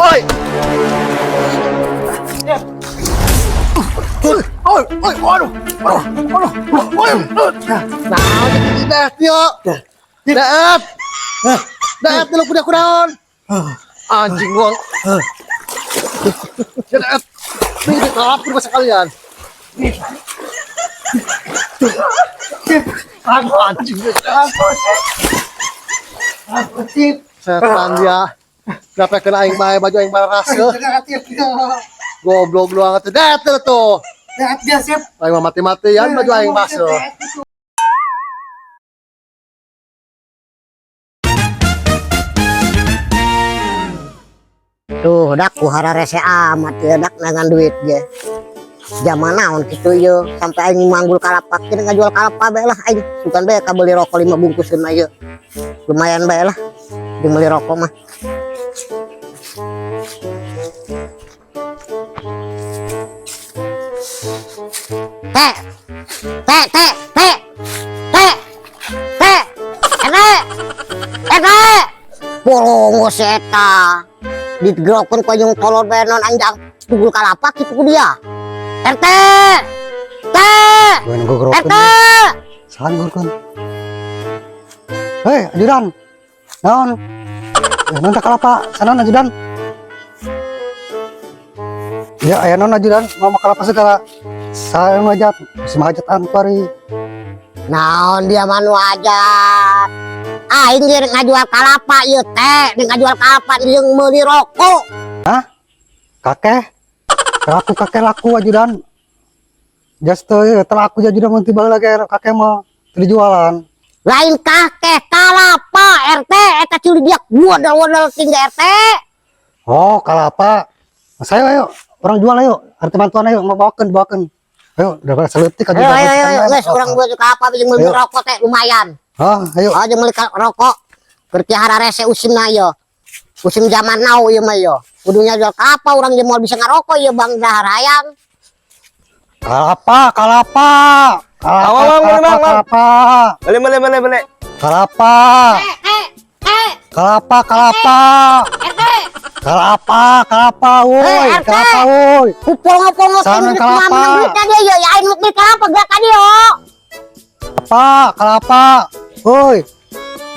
Oi. Oi, oi, aduh. Aduh, aduh, oi. Nah, dah, Tio. Daat. Daat lu kuda kudaon. Anjing gua. Daat. Ini kalap gua sekalian. Anjing. Setan dia. Kenapa kena aing bae baju aing baras ke? Goblok lu anget. Daat tuh. Aing mah mati-matian baju aing basuh. Tuh, dak ku hararese amat ya dak nangan duit ge. Zaman naon kitu ieu sampai aing manggul kalapa kira ngajual kalapa bae lah aing. Bukan bae kabeli rokok 5 bungkuseun mah ieu. Lumayan bae lah jeung meuli rokok mah. Teh. Teh, teh, teh. Teh. Teh. Ete. Ete. Polongo si eta. Digerokeun ku jeung kolor bae non anjang tugul kalapa kitu ku dia. RT. Teh. Gue nunggu gerokin. RT. Sahan gerokin. Hei, ajudan. Naon? Non tak kalapa, sanon ajudan. Ya, aya non ajudan, mau kalapa segala. Saya ngajat, si mahajat antuari. Naon dia manu hajat. Aing ge rek ngajual kalapa ieu teh, rek ngajual kalapa jeung meuli rokok. Hah? Kakeh? Laku kakeh laku ajudan. Just teu telaku ajudan mun tiba lagi kakeh mah teu dijualan. Lain kakeh kalapa RT eta culi dia wodol-wodol tinggal RT. Oh, kalapa. Saya ayo, orang jual ayo, arti bantuan ayo, mau bawakeun, bawakeun. Ayo, udah pada seletik aja. Ayo ayo ayo, ayo. Geus urang buat kalapa jeung meuli rokok teh lumayan. Ah, ayo. Oh, jeung meuli rokok. Keur ti hararese usimna ieu. Musim zaman now ieu mah ieu. Kudunya jual kalapa urang jeung moal bisa ngarokok ieu bang dahar hayang. Kalapa, kalapa. Kalapa, Bang, bang, kalapa, bang, bang. kalapa. Beli, beli, beli, beli. Kalapa. Kalapa, kalapa. RT. Kalapa, kalapa, woi. RT. Kalapa, woi. Ku pongo-pongo Sana teh kalapa. menang duitna dia ieu, ya aing nu beli kalapa gerak ka dieu. Kalapa, kalapa. Woi.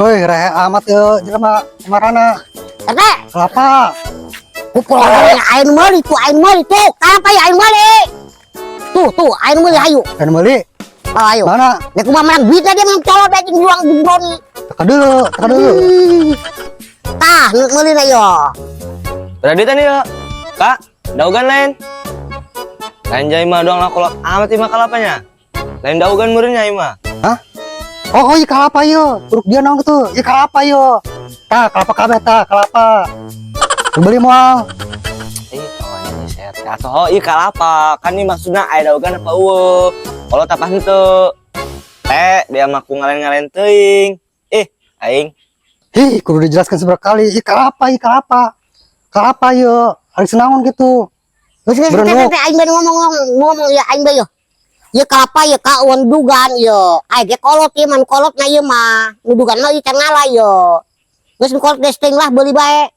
Woi, rehe amat ye jelema marana. RT. Kalapa. Ku pongo-pongo aing meuli tuh, aing meuli tuh. Kalapa ya aing meuli. Tuh, tuh, aing meuli hayu. Aing meuli. Oh, ayo. Mana? Nek kumaha menang duitna dia menang colot bae jeung juang jeung brownie. Teka dulu, teka dulu. Tah, nu meuli na yo. Berapa duitan ieu? Kak, daugan lain. Lain jai mah doang lah kolot amat ieu mah kalapanya. Lain daugan meureunnya ieu mah. Hah? Oh, oh, iya kalapa ieu. Uruk dia naon tuh? Iya kalapa ieu. Tah, kalapa kabeh tah, kalapa. Beli moal. Ih, kawannya sehat. Atau oh, iya kalapa. Kan ini maksudnya aya daugan apa eueuh. Kolot apa henteu? Teh, dia mah ku ngalen-ngalen teuing. Ih, aing. Hih, kudu dijelaskan seberapa kali. Ih, kalapa, ih kalapa. Kalapa ieu. Ari senaon gitu. Geus geus Berenuk. teh aing bae ngomong ngomong ya aing bae yo. Ieu kalapa ieu ka uan dugan ieu. Aing ge kolot ieu man kolotna ieu mah. Nu dugan mah ieu can ngalah ieu. Geus nu kolot geus teuing lah beuli bae.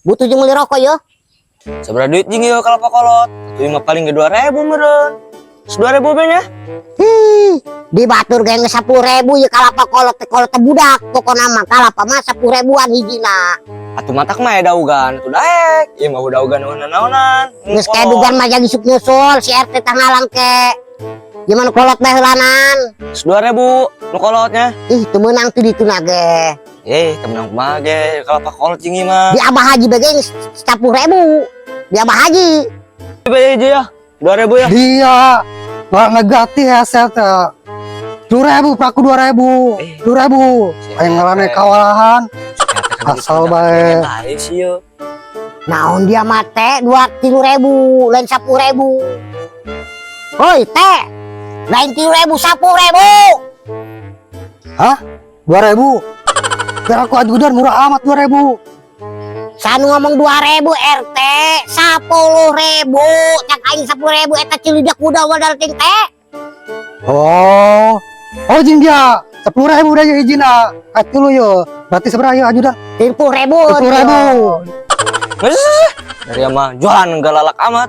Butuh jeung meuli rokok ieu. Sabaraha duit jeung ieu kalapa kolot? Atuh ieu mah paling ge 2000 meureun. 2000 be nya. Hi, di batur ge geus 10.000 ieu kalapa kolot teh kolot teh budak pokona mah kalapa mah 10.000-an hijina. Atuh matak mah aya daugan, atuh daek. Ieu mah daugan naon-naonan. Geus kayak dugan mah jadi isuk nyusul si RT tah ngalang ke. Gimana kolot bae heulanan? 2000 nu kolotnya. Ih, teu meunang teu ditu na ge. Eh, teu meunang kumaha ge kalapa kolot jeung ieu mah. Di Abah Haji bae ge geus 10.000. Di Abah Haji. Bae hiji ya. 2000 ya. Dia nggak ngegati headset ya. 2000, pelaku 2000. 2000. Aing ngalane kawalahan. Asal bae. Bae sih yo. Naon dia mah teh 2-3 ribu, lain 10.000. Hoi teh, lain 3.000 10.000. Hah? 2000? Biar aku ajudan murah amat 2000. Sanu ngomong 2000 RT, 10.000. Cak aing 10.000 eta cilidak kuda wadal ting teh. Oh. Oh jeung dia 10.000 udah izin ah. Atuh lu yo. Berarti seberapa yo ajudan? 30.000. 10.000. Geus, dari mah jualan galalak amat.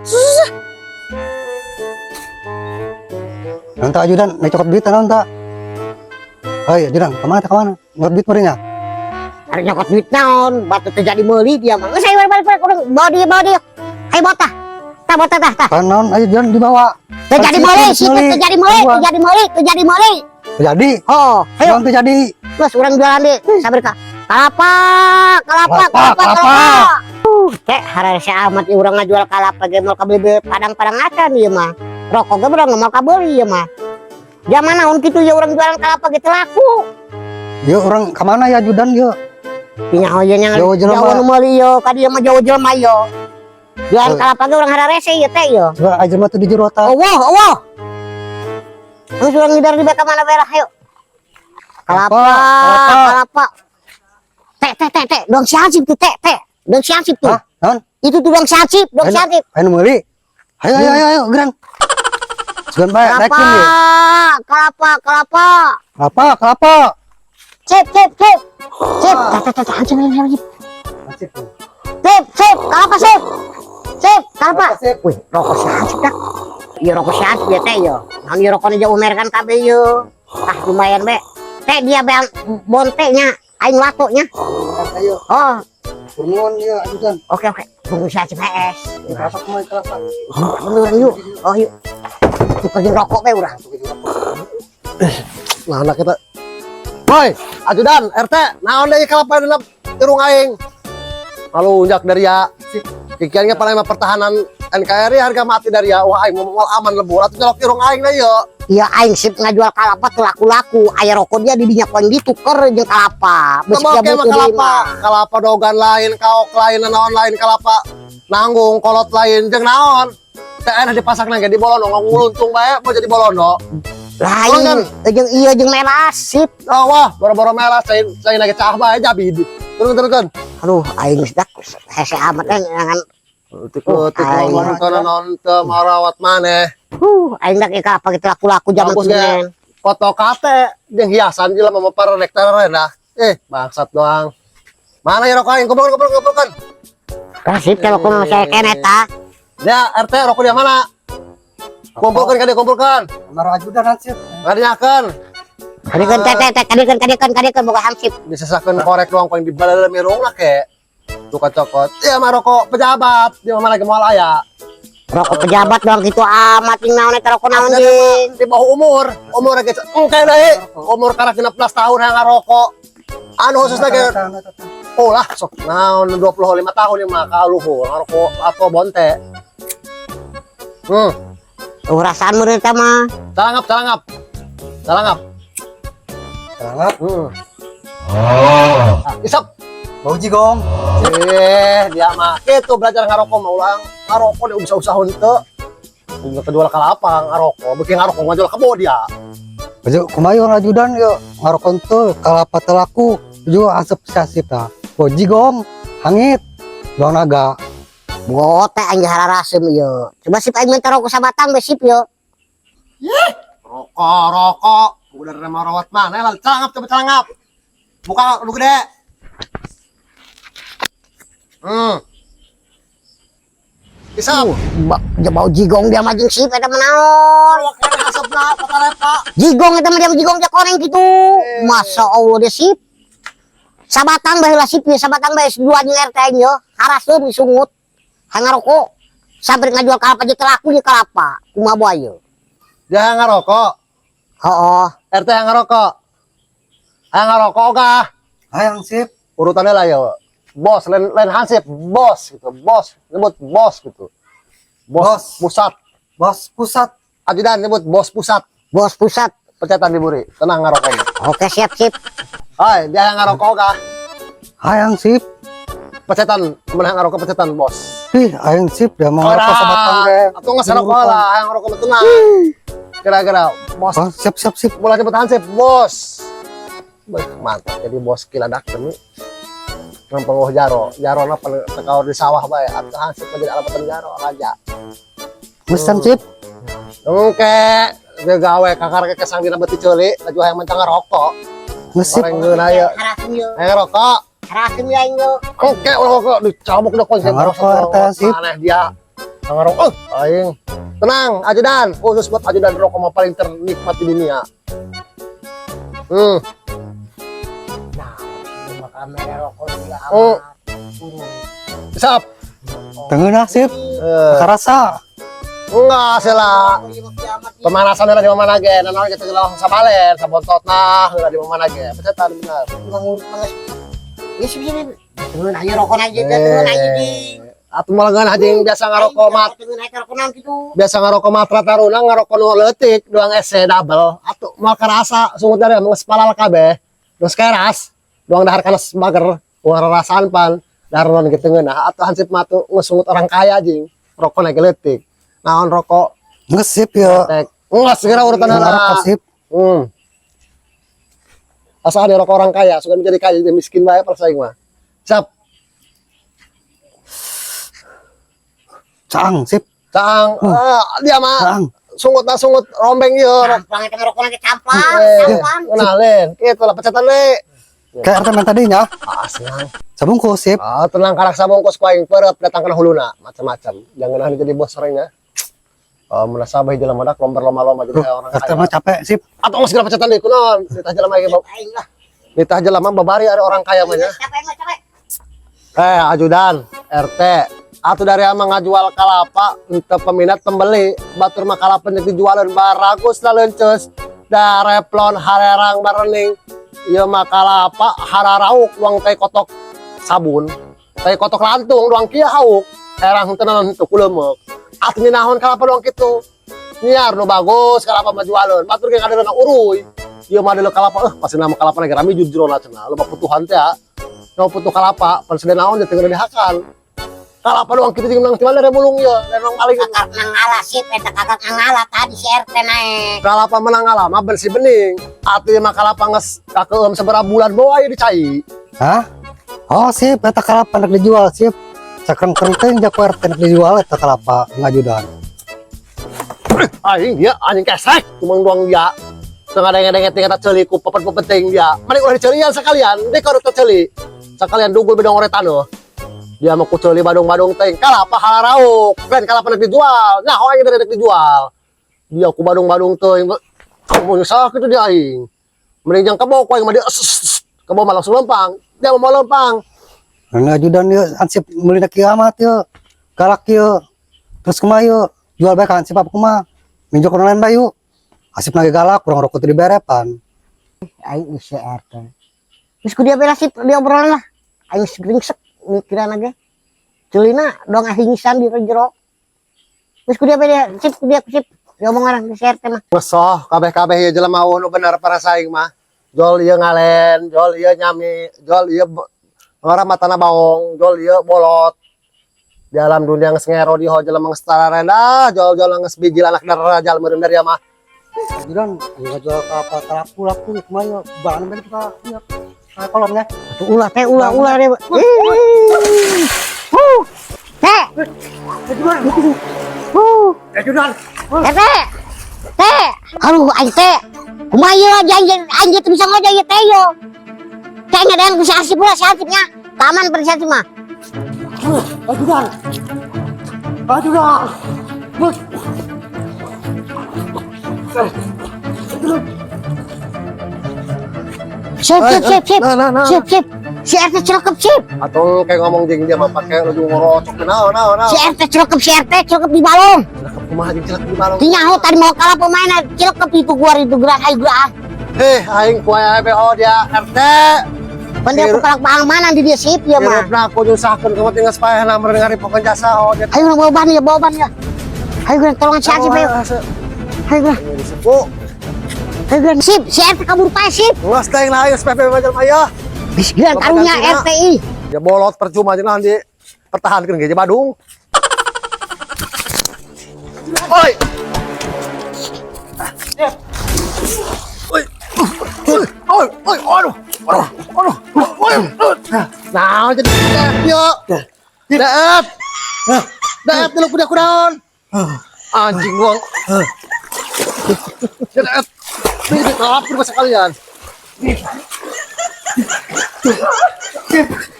Nanti ajudan naik cokot duit naon tak? Hei ajudan, kemana tak kemana? Nyokot duit merenya. Arek nyokot duit naon, batu teu jadi meuli dia mah. Geus ayo balik balik urang bawa dia bawa dia. Ayo bawa tah. Tah bawa tah tah tah. Kan naon ajudan dibawa. Teu jadi meuli, sih teu jadi meuli, teu jadi meuli, teu jadi meuli. Terjadi. Oh, ayo Ayo terjadi. geus urang jualan deui. Sabar ka. Kalapa, kalapa, Kelapa, kalapa, kelapa. kalapa. Teh hararese amat ieu urang ngajual kalapa ge moal kabeli padang-padang acan ieu mah. Rokok ge urang moal kabeli ieu mah. Zaman naon kitu ya urang jualan kalapa ge teu laku. Yuk orang kemana ya ajudan yuk? Nya ieu nya Jauh jelema. jauh nu meuli ieu, ka dieu mah jauh jelema ieu. Jualan Oh. kalapa ge urang hararese ieu teh ieu. Coba aja mah tuh di jero ta. Eueuh, eueuh. Geus urang ngidar di beka mana bae lah ayo. Kalapa, Kelapa. Kalapa. Teh, teh, teh, teh, dong si Hansip tuh, teh, teh. Dong si Hansip tuh. Hah? Naon? Itu tuh dong si Hansip, dong si Ayo, Hansip. ayo meuli. Ayo ayo ayo ayo gerang. Sugan bae Kelapa, naikin yuk. kelapa, kelapa. Kelapa, kelapa. Sip, sip, sip. Sip, teh, teh, teh, teh, Hansip, Hansip, Hansip. Sip, sip, kelapa, sip. Sip, kelapa. Sip. Wih, rokok si Hansip dah. Iya rokok si Hansip ya teh yo. Naon ieu rokoknya jauh merek kan kabeh yo. Ah, lumayan be. Teh dia be bontenya, aing latonya. Ayo, Oh, turun ya ajudan. oke oke. Tunggu si Hansip PS. Kelapa kemana kelapa? Urang yuk. Oh yuk. Tuker jeung rokok be urang. Nah, anak kita. Woi, ajudan RT, naon deui kalapa dina irung aing. Malunjak dari ya. Kikiannya paling mah pertahanan NKRI harga mati dari ya. Wah, aing mau aman lebur atuh nyolok irung aing deui yo. Iya aing sip ngajual kalapa teu laku-laku. Aya rokok dia di dinya poin dituker jeung kalapa. Beusi Teu dia make mah butuh deui kalapa, mah. Kalapa dogan lain, kaok lain, naon lain kalapa. Nanggung kolot lain jeung naon. TN dipasak nang di bolono nguluntung bae mau jadi bolono. Lain kan? Jeung ieu jeung melas sip. Oh wah, boro-boro melas lain lain lagi cah bae jabid. Turun turun turun. Aduh aing geus dak hese amat kan ngan Tiku tiku aing. nonton nonton marawat maneh. Aing dak kalapa kitu laku-laku zaman Mampus ge. kenen. Foto kate jeung hiasan jelema mah parek rendah. Eh, bangsat doang. Mana ya rokok aing? Kumpulkan kumpulkan kumpulkan. Kasip kalau kumaha saya kene eta. Ya, RT rokok dia mana? Kumpulkan kade kumpulkan. Kamar ajudan hansip. Ngadenyakeun. Kadiekeun teh teh teh kadiekeun kadiekeun kadiekeun boga hansip. Disesakeun korek doang paling dibalele mirung lah ke. Tukar cokot. Ya mah rokok pejabat, dia mah lagi moal aya. Rokok pejabat doang kitu amat jeung naon eta rokok naon jeung. Di bawah umur, umur lagi engke deui. Umur karak 16 tahun yang ngarokok. Anu khusus lagi oh lah sok naon 25 tahun ieu mah kaluhur ngarokok atau bonte. Rasaan meureun eta mah. Calangap, calangap. Calangap. Kelapa. Ah, isap. Bau jigong. Eh, dia mah kitu belajar ngarokok mah ulang ngarokok dia bisa usaha henteu. Udah kedua kalapa ngarokok, beuki ngarokok ngajual kebo dia. Baju kumaha orang ajudan yuk ngarokok tuh kelapa telaku juga asap sasip ta. Bau jigong, hangit, bau naga. Bote aing hararasem ieu. Coba sip aing minta rokok sabatang be sip yo. Rokok, rokok. Udah dari merawat mana lah, calangap coba calangap. Buka lu gede. Isap. Ba, bau jigong dia mah jeung sip eta mah naon. Rokok asapna kata Jigong eta mah dia mah jigong dia koreng kitu. Masya Allah dia sip. Sabatang bae lah sip ieu, sabatang bae dua jeung RT aing yo. Haraseum disungut. Hayang ngarokok. Sampai ngajual kalapa jeung teu laku jeung kalapa. Kumaha bae ieu. Dia ngarokok. Heeh. RT yang ngerokok. Hayang ngarokok ogah. Hayang sip. Urutannya lah ya. Bos, lain lain hansip, bos gitu. Bos, nyebut bos gitu. Bos, Bos. Pusat. Bos pusat. Ajudan nyebut bos pusat. Bos pusat. Pencetan diburi. Tenang ngarokok. Oke siap sip. Hai, dia yang ngarokok ogah. Hayang sip. Pencetan, menang ngarokok pencetan bos. Ih, hayang sip dia mau ngerokok sabatang ge. Atau nggak ngerokok lah, yang ngerokok mah tenang. Kira-kira bos, Oh, siap siap sip. mulai nyebut hansip, bos. Beuh, mantap jadi bos kiladak demi. Ngampengoh jaro, jaro na tekaur di sawah bae, atau hansip menjadi alapatan jaro raja. Mesen sip. Engke, dia gawe kakar ke kesang dina beuti ceuli, laju hayang mentang ngarokok. Ngesip. Orang ngeunah ieu. Harasem ieu. Hayang ngarokok. Harakeun we aing yo. Oke, ulah kok dicabok dah konsen. Ngarokok RT sip. Aneh dia. Ngarokok. Oh, aing. Tenang, ajudan. Khusus buat ajudan rokok mah paling ternikmat di dunia. Nah, cuma kamera rokok dia amat. Sap. Tengeunah sip. Eh, Karasa. Enggak sila. Pemanasan heula di mana ge? Naon kita langsung sabalen, sabontot nah heula di mana ge. Pecetan bener. Ngurut banget. Ya sip sip. Tengeun aja rokok aja, tengeun aja di. Atuh malah ngeunah jeung biasa ngarokok mat. Tengeun aja rokok naon kitu. Biasa ngarokok matra taruna ngarokok nu leutik doang SC double. Atuh moal karasa sungut dari geus palal kabeh. Geus keras, doang dahar kana mager, ulah rarasaan pan. Dahar non kitu ngeunah. Atuh hansip mah tuh ngesungut orang kaya jing. Rokok lagi leutik. Naon rokok Geus sip ya. tek. Geus segera urutan Ngarokok heula. sip. Asa ada rokok orang kaya, suka menjadi kaya jadi miskin bae persaing mah. Siap. Caang sip. Caang, ah, dia mah Caang. Sungut na sungut rombeng ieu. Camplang eta rokok lagi camplang, Eh, camplang. kenalin. Kitu lah pecetan le. Kayak RT main tadinya. Ah, senang. Sabungkus sip. Ah, tenang karak sabungkus ku aing perep datang kana huluna, macam-macam. Jangan jadi bos seringnya. Oh, munasabah jelema dak lomba-lomba jadi kayak orang RT kaya. mah capek sip. Atau geus segala pecetan deui kunaon? Nitah jelema ieu Aing lah. nitah jelema babari ari orang kaya mah nya. Capek mah capek. Eh, ajudan RT. Atuh dari ama ngajual kalapa untuk peminat pembeli. Batur mah kalapa nya dijualan baragus lah leunceus. Da replon harerang barening. Ieu mah kalapa hararauk uang teh kotok sabun. Teh kotok lantung doang kieu hauk. Herang henteu naon henteu kulemeuk. Atuh ninaon kalapa doang kitu. Nyiar nu bagus kalapa mah jualan. Batur ge ngadeuleuh uruy. Ieu mah deuleuh kalapa pasti nama kalapa lagi rame jujur lah cenah. Loba putuhan teh ya. Nu putuh kalapa, pan sedia naon teh teu dihakan. Kalapa doang kitu jeung menang ti mana bulung ieu, memang paling Kakak ngala sip eta kakak ngala tadi si RT naik. Kalapa menang ngalah mah bersih bening. Atuh ieu mah kalapa geus kakeum sabaraha bulan bawa ieu dicai. Hah? Oh sip, eta kalapa nek dijual sip. Sakreng-kreng teh jak RT nek dijual eta kalapa ngajudan. Aing dia anjing kesek, cuma doang dia. Tengah denge-denge tingkat ceuli ku pepet-pepet teuing dia. Mending ulah dicelian sekalian, dek kalau teu. Sekalian dugul bedong ore taneuh. Dia mah ku ceuli badung-badung teuing. Kalapa halarauk, lain kalapa nek dijual. Nah, aing dari nek dijual. Dia ku badung-badung teuing. Kamu sakit dia aing. Mending jang kebo ku aing mah dia kebo mah langsung lempang. Dia mah mau lempang. Ngajudan ieu ansip meuli na kiamat ieu. Galak ieu. Terus kumaha ieu? Jual bae ka ansip apa kumaha? Minjok lain bae yuk. Asip lagi galak, kurang rokok teu diberepan. Aing si RT. Terus ku dia bela sip dia obrolan lah. Aing geringsek mikiran aja. Celina dong ahingisan di jero. Terus ku dia bela sip ku dia sip. Dia omongan si RT mah. Ngesoh kabeh-kabeh ieu jelema nu bener para saing mah. Jol ieu ngalen, jol ieu nyami, jol ieu ngora matana baong, jol ieu bolot. Di alam dunia geus ngero di ho jelema geus tararendah, jol-jol geus bijil anak darajal meureun dari mah. Ajudan, ngajual kalapa laku laku kumaha ieu? Bahan bae ka ieu. Ka kolomnya. Atuh ulah teh ulah ulah deh. Huh. Teh. Huh. Ajudan. Teh. Teh. Aduh aing teh. Kumaha ieu aja anjing anjing teu bisa ngojek ieu teh yo. Teh ngadean ku si Asip ulah si Asipnya. Taman per si Asip mah. Ajudan. Ajudan. Sip sip sip sip. Nah, nah, nah. Sip sip. Si RT celekep sip. Atau kayak ngomong jeung dia mah pake lu ngorocok naon naon naon. Si RT celekep si RT celekep di balong. Celekep kumaha jeung celekep di balong. Tinyaho tadi mau kalah pemain celekep itu gua itu gerak ayo gerak. Eh, aing ku aya BO dia RT. Pan dia ku kalak bang mana di dia sip ya mah. Hirupna aku nyusahkeun kamu tinggal sepayah na meureun ngaripokeun jasa oh dia. Ayo bawa ban ya bawa ban ya. Ayo gerak tolongan si Asip ayo. Ayo gerak. Bu, Ayo gerak sip si RT kabur pae sip. ngeus teh lah ayo SPP macam aya. Geus gerak karunya RTI. Ya bolot percuma aja nanti pertahankan ge Badung. Oi. Oi. Oi, oi, aduh. Aduh, aduh. Oi. Nah, jadi yuk. Daep. Daep dulu kuda kudaon. Anjing doang. Daep. Ini kalap sekalian.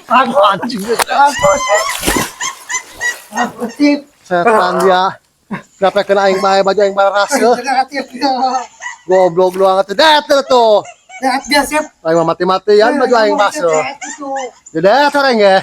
Aduh, anjing. Setan dia. Dapekeun aing bae baju aing baraseuh. Goblok lu atuh. Det tuh. Aing mah mati-matian baju aing baseuh. Jadi sareng ge.